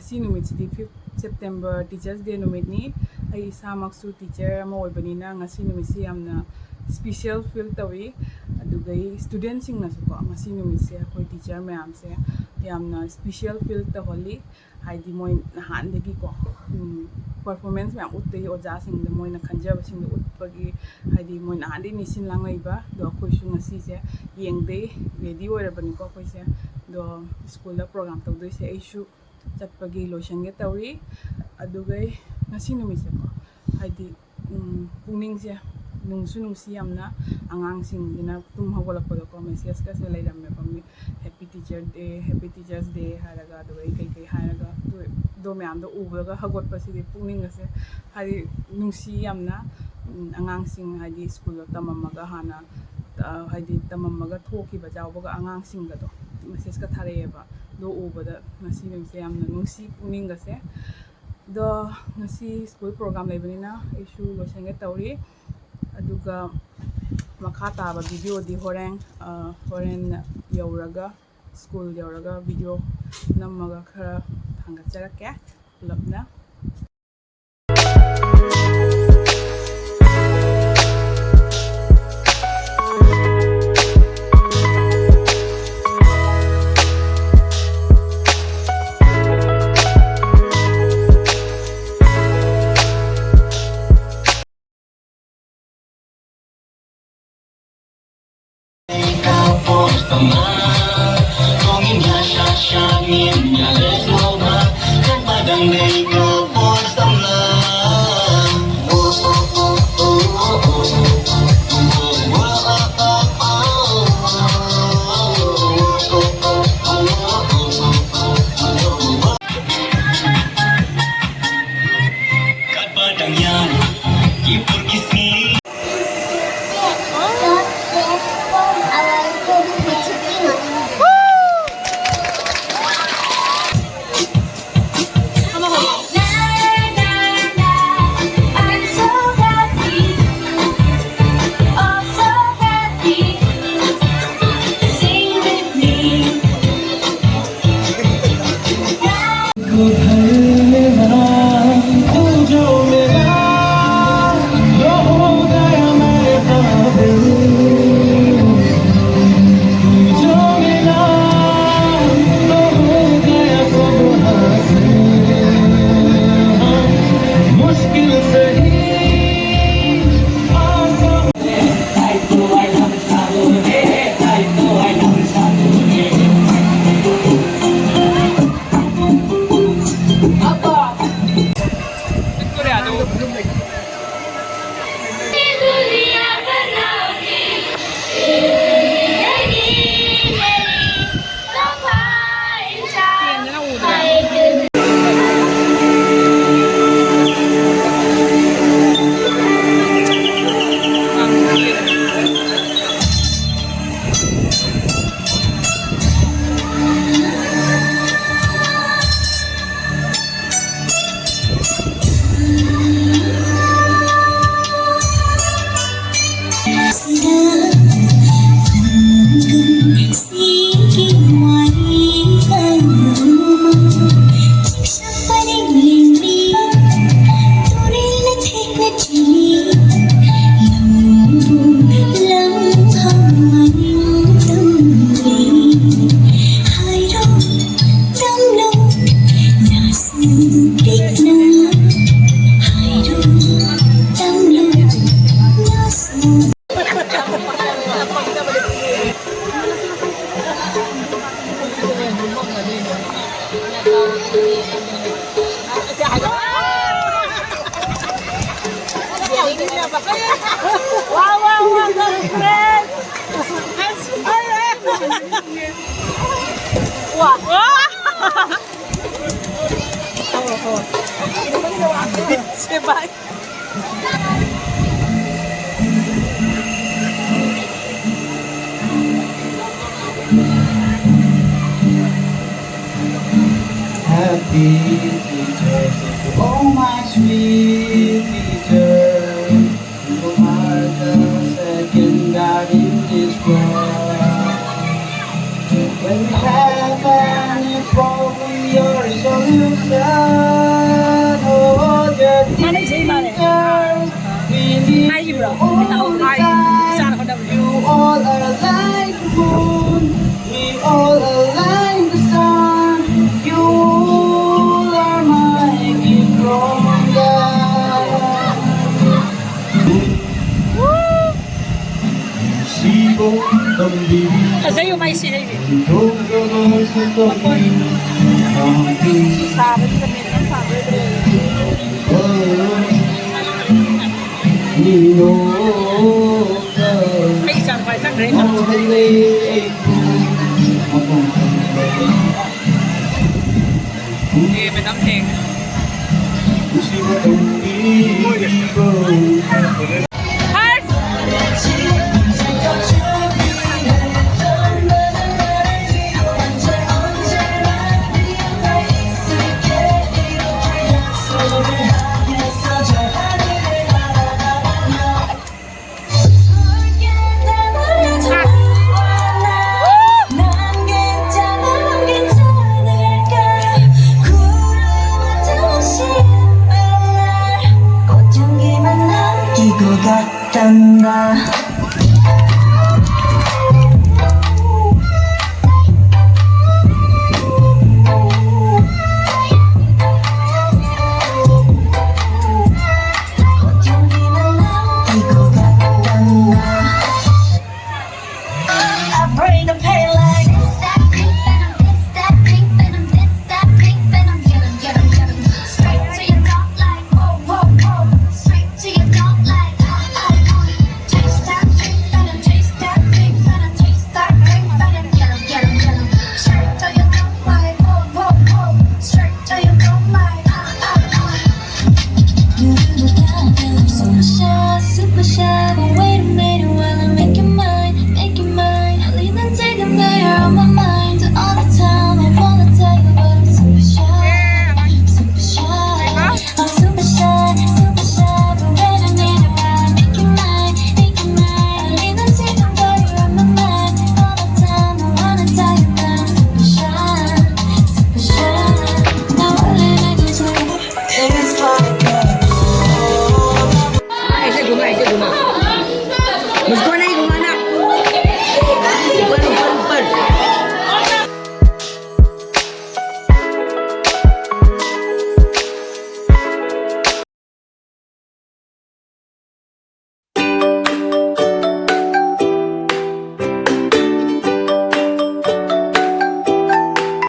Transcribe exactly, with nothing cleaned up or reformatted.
ꯉꯁꯤ ꯅꯨꯃꯤꯠꯁꯤꯗꯤ fifth September Teachers' Day ꯅꯨꯃꯤꯠꯅꯤ꯫ ꯑꯩ ꯏꯁꯥꯃꯛꯁꯨ ꯇꯤꯆꯔ ꯑꯃ ꯑꯣꯏꯕꯅꯤꯅ ꯉꯁꯤ ꯅꯨꯃꯤꯠꯁꯤ ꯌꯥꯝꯅ special feel ꯇꯧꯏ꯫ ꯑꯗꯨꯒ ꯏꯁꯇꯨꯗꯦꯟꯁꯤꯡꯅꯁꯨꯀꯣ ꯉꯁꯤ ꯅꯨꯃꯤꯠꯁꯦ ꯑꯩꯈꯣꯏ ꯇꯤꯆꯔ ꯃꯌꯥꯝꯁꯦ ꯌꯥꯝꯅ special feel ꯇꯧꯍꯜꯂꯤ꯫ ꯍꯥꯏꯗꯤ ꯃꯣꯏ ꯅꯍꯥꯟꯗꯒꯤꯀꯣ ꯄꯔꯐꯣꯔꯃꯦꯟꯁ ꯃꯌꯥꯝ ꯎꯠꯇꯒꯤ ꯑꯣꯖꯥꯁꯤꯡꯗ ꯃꯣꯏꯅ ꯈꯟꯖꯕꯁꯤꯡꯗꯣ ꯎꯠꯄꯒꯤ, ꯍꯥꯏꯗꯤ ꯃꯣꯏ ꯅꯍꯥꯟꯗꯒꯤ ꯅꯤꯡꯁꯤꯡ ꯂꯥꯡꯂꯛꯏꯕ꯫ ꯑꯗꯣ ꯑꯩꯈꯣꯏꯁꯨ ꯉꯁꯤꯁꯦ ꯌꯦꯡꯗꯩ, ꯔꯦꯗꯤ ꯑꯣꯏꯔꯕꯅꯤꯀꯣ ꯑꯩꯈꯣꯏꯁꯦ꯫ ꯑꯗꯣ ꯁ꯭ꯀꯨꯜꯗ ꯄ꯭ꯔꯣꯒ꯭ꯔꯥꯝ ꯇꯧꯗꯣꯏꯁꯦ ꯑꯩꯁꯨ ꯆꯠꯄꯒꯤ ꯂꯣꯏꯁꯤꯟꯒꯦ ꯇꯧꯔꯤ꯫ ꯑꯗꯨꯒ ꯉꯁꯤ ꯅꯨꯃꯤꯠꯁꯦꯀꯣ ꯍꯥꯏꯗꯤ ꯄꯨꯛꯅꯤꯡꯁꯦ ꯅꯨꯡꯁꯨ ꯅꯨꯡꯁꯤ ꯌꯥꯝꯅ꯫ ꯑꯉꯥꯡꯁꯤꯡꯁꯤꯅ ꯇꯨꯝ ꯍꯧꯒꯠꯂꯛꯄꯗꯀꯣ ꯃꯦꯁꯦꯖꯀꯁꯦ ꯂꯩꯔꯝꯃꯦꯕ꯫ Happy Teacher Day, Happy Teachers' Day ꯍꯥꯏꯔꯒ, ꯑꯗꯨꯒ ꯑꯩ ꯀꯩꯀꯩ ꯍꯥꯏꯔꯒ ꯑꯗꯨ ꯃꯌꯥꯝꯗꯣ ꯎꯕꯗꯒ ꯍꯧꯒꯠꯄꯁꯤꯗꯤ ꯄꯨꯛꯅꯤꯡꯒꯁꯦ ꯍꯥꯏꯗꯤ ꯅꯨꯡꯁꯤ ꯌꯥꯝꯅ꯫ ꯑꯉꯥꯡꯁꯤꯡ ꯍꯥꯏꯗꯤ ꯁ꯭ꯀꯨꯜꯗ ꯇꯝꯃꯝꯃꯒ ꯍꯥꯟꯅ ꯍꯥꯏꯗꯤ ꯇꯝꯃꯝꯃꯒ ꯊꯣꯛꯈꯤꯕ ꯌꯥꯎꯕꯒ ꯑꯉꯥꯡꯁꯤꯡꯒꯗꯣ ꯃꯦꯁꯦꯖꯀ ꯊꯥꯔꯛꯑꯦꯕ꯫ ꯑꯗꯣ ꯎꯕꯗ ꯉꯁꯤ ꯅꯨꯃꯤꯠꯁꯦ ꯌꯥꯝꯅ ꯅꯨꯡꯁꯤ ꯄꯨꯛꯅꯤꯡꯒꯁꯦ꯫ ꯑꯗꯣ ꯉꯁꯤ ꯁ꯭ꯀꯨꯜ ꯄ꯭ꯔꯣꯒ꯭ꯔꯥꯝ ꯂꯩꯕꯅꯤꯅ ꯑꯩꯁꯨ ꯂꯣꯏꯁꯤꯟꯒꯦ ꯇꯧꯔꯤ꯫ ꯑꯗꯨꯒ ꯃꯈꯥ ꯇꯥꯕ ꯚꯤꯗꯤꯑꯣꯗꯤ ꯍꯣꯔꯦꯟ ꯍꯣꯔꯦꯟ ꯌꯧꯔꯒ, ꯁ꯭ꯀꯨꯜ ꯌꯧꯔꯒ ꯚꯤꯗꯤꯑꯣ ꯅꯝꯃꯒ ꯈꯔ ꯊꯥꯡꯒꯠꯆꯔꯛꯀꯦ ꯄꯨꯂꯞꯅ꯫ Wow, wow, wow, girlfriend! Wow! Diba? Happy teachers, oh my sweet teacher, you are the second God in this world. When we have any problem, you're a solution. Oh, the teachers, we need you all the time. You all are like the moon, we all are like the sun. You are my gift from God. Woo! Kasi yung may sinay. May isang pa, isang rin. Hindi, madam Heng. 것 같단다.